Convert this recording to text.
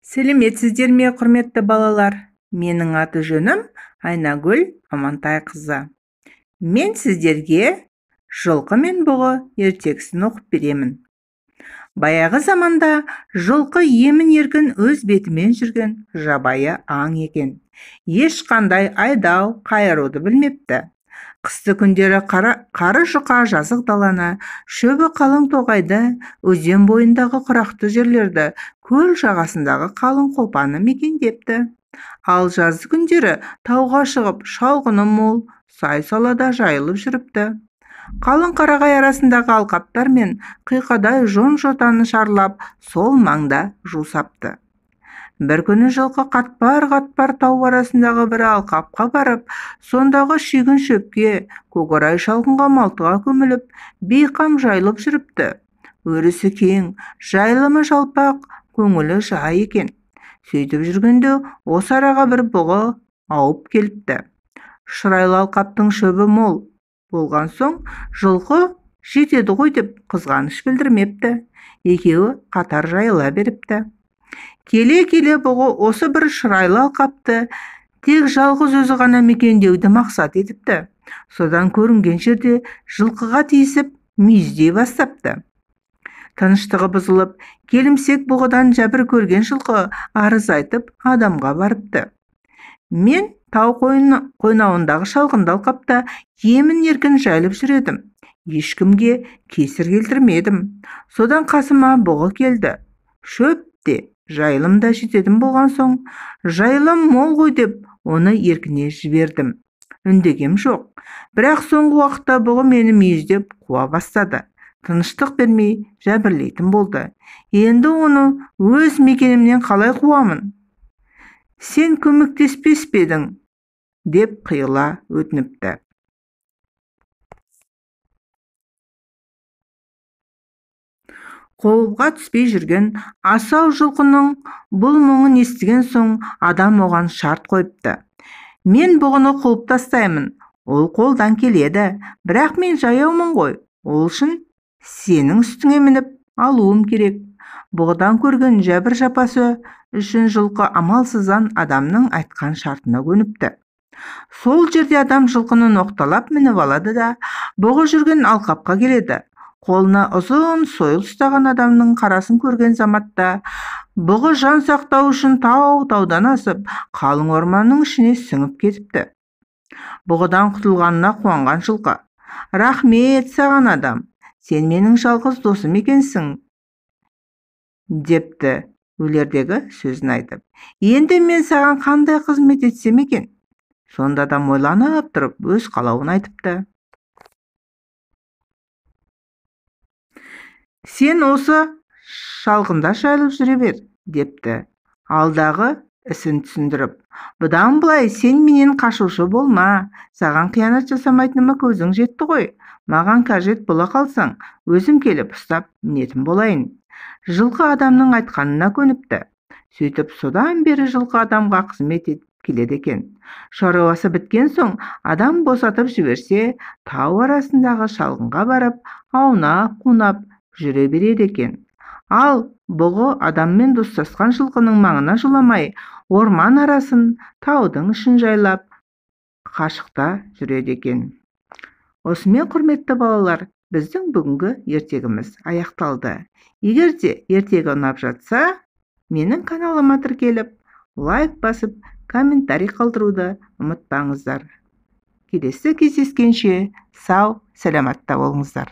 Сәлеметсіздер ме, құрметті балалар? Менің аты жөнім Айнагүл Амантайқызы. Мен сіздерге Жылқы мен бұғы ертегісін оқып беремін. Баяғы заманда жылқы емін-еркін өз бетімен жүрген жабайы аң екен. Ешқандай айдау, қайыруды білмепті. Қысты күндері қары жұқа жазық даланы, шөбі қалың тоғайды, өзен бойындағы құрақты жерлерді, көл жағасындағы қалың қопаны мекендепті. Ал жазды күндері тауға шығып, шалғыны мол, сай-салада жайылып жүріпті. Қалың қарағай арасындағы алқаптар мен қиқадай жон-жотаны шарлап, сол маңда жусапты. Бір күні жылқы қатпар-қатпар тау арасындағы бір алқапқа барып, сондағы шүйгін шөпке, көкорай шалғынға малтыға көміліп, бейқам жайылып жүріпті. Өрісі кең, жайылымы жалпақ, көңілі жай екен. Сөйтіп жүргенде осы араға бір бұғы ауып келіпті. Шырайлы алқаптың шөбі мол болған соң, жылқы жетеді ғой деп қызғаныш білдірмепті. Екеуі қатар жайыла беріпті. Келе-келе бұғы осы бір шырайлы алқапты тек жалғыз өзі ғана мекендеуді мақсат етіпті. Содан көрінген жерде жылқыға тиісіп мүйіздей бастапты. Тыныштығы бұзылып, келімсек бұғыдан жәбір көрген жылқы арыз айтып адамға барыпты. Мен тау қойнауындағы шалғынды алқапта емін-еркін жайылып жүр едім. Ешкімге кесір келтірмедім. Содан қасыма бұғы келді. Шөп те, жайылым да жететін болған соң, жайылым мол ғой деп оны еркіне жібердім. Үндегем жоқ. Бірақ соңғы уақытта бұғы мені мүйіздеп қуа бастады. Тыныштық бермей жәбірлейтін болды. Енді оны өз мекенімнен қалай қуамын? Сен көмектеспес пе едің? Деп қиыла өтініпті. Қолға түспей жүрген асау жылқының бұл мұңын естіген соң адам оған шарт қойыпты. Мен бұғыны қуып тастаймын, ол қолдан келеді, бірақ мен жаяумын ғой, ол үшін сенің үстіңе мініп алуым керек. Бұғыдан көрген жәбір-жапасы үшін жылқы амалсыздан адамның айтқан шартына көніпті. Сол жерде адам жылқыны ноқталап мініп алады да, бұғы жүрген алқапқа келеді. Қолына ұзын сойыл ұстаған адамның қарасын көрген заматта бұғы жан сақтау үшін тау-таудан асып, қалың орманның ішіне сіңіп кетіпті. Бұғыдан құтылғанына қуанған жылқы: «Рахмет саған, адам, сен менің жалғыз досым екенсің», депті өлердегі сөзін айтып. Енді мен саған қандай қызмет етсем екен? Сонда адам ойланып тұрып өз қалауын айтыпты. Сен осы шалғында жайылып жүре бер, депті. Алдағы ісін түсіндіріп. Бұдан былай сен менен қашушы болма, саған қиянат жасамайтыныма көзің жетті ғой. Маған қажет бола қалсаң, өзім келіп ұстап мінетін болайын. Жылқы адамның айтқанына көніпті. Сөйтіп содан бері жылқы адамға қызмет етіп келеді екен. Шаруасы біткен соң адам босатып жіберсе, тау арасындағы шалғынға барып, аунап қунап жүре береді екен. Ал бұғы адаммен достасқан жылқының маңына жоламай, орман арасын, таудың ішін жайлап, қашықта жүреді екен. Осымен, құрметті балалар, біздің бүгінгі ертегіміз аяқталды. Егер де ертегі ұнап жатса, менің каналыма тіркеліп, лайк басып, комментарий қалдыруды ұмытпаңыздар. Келесі кездескенше сау, сәламатта болыңыздар.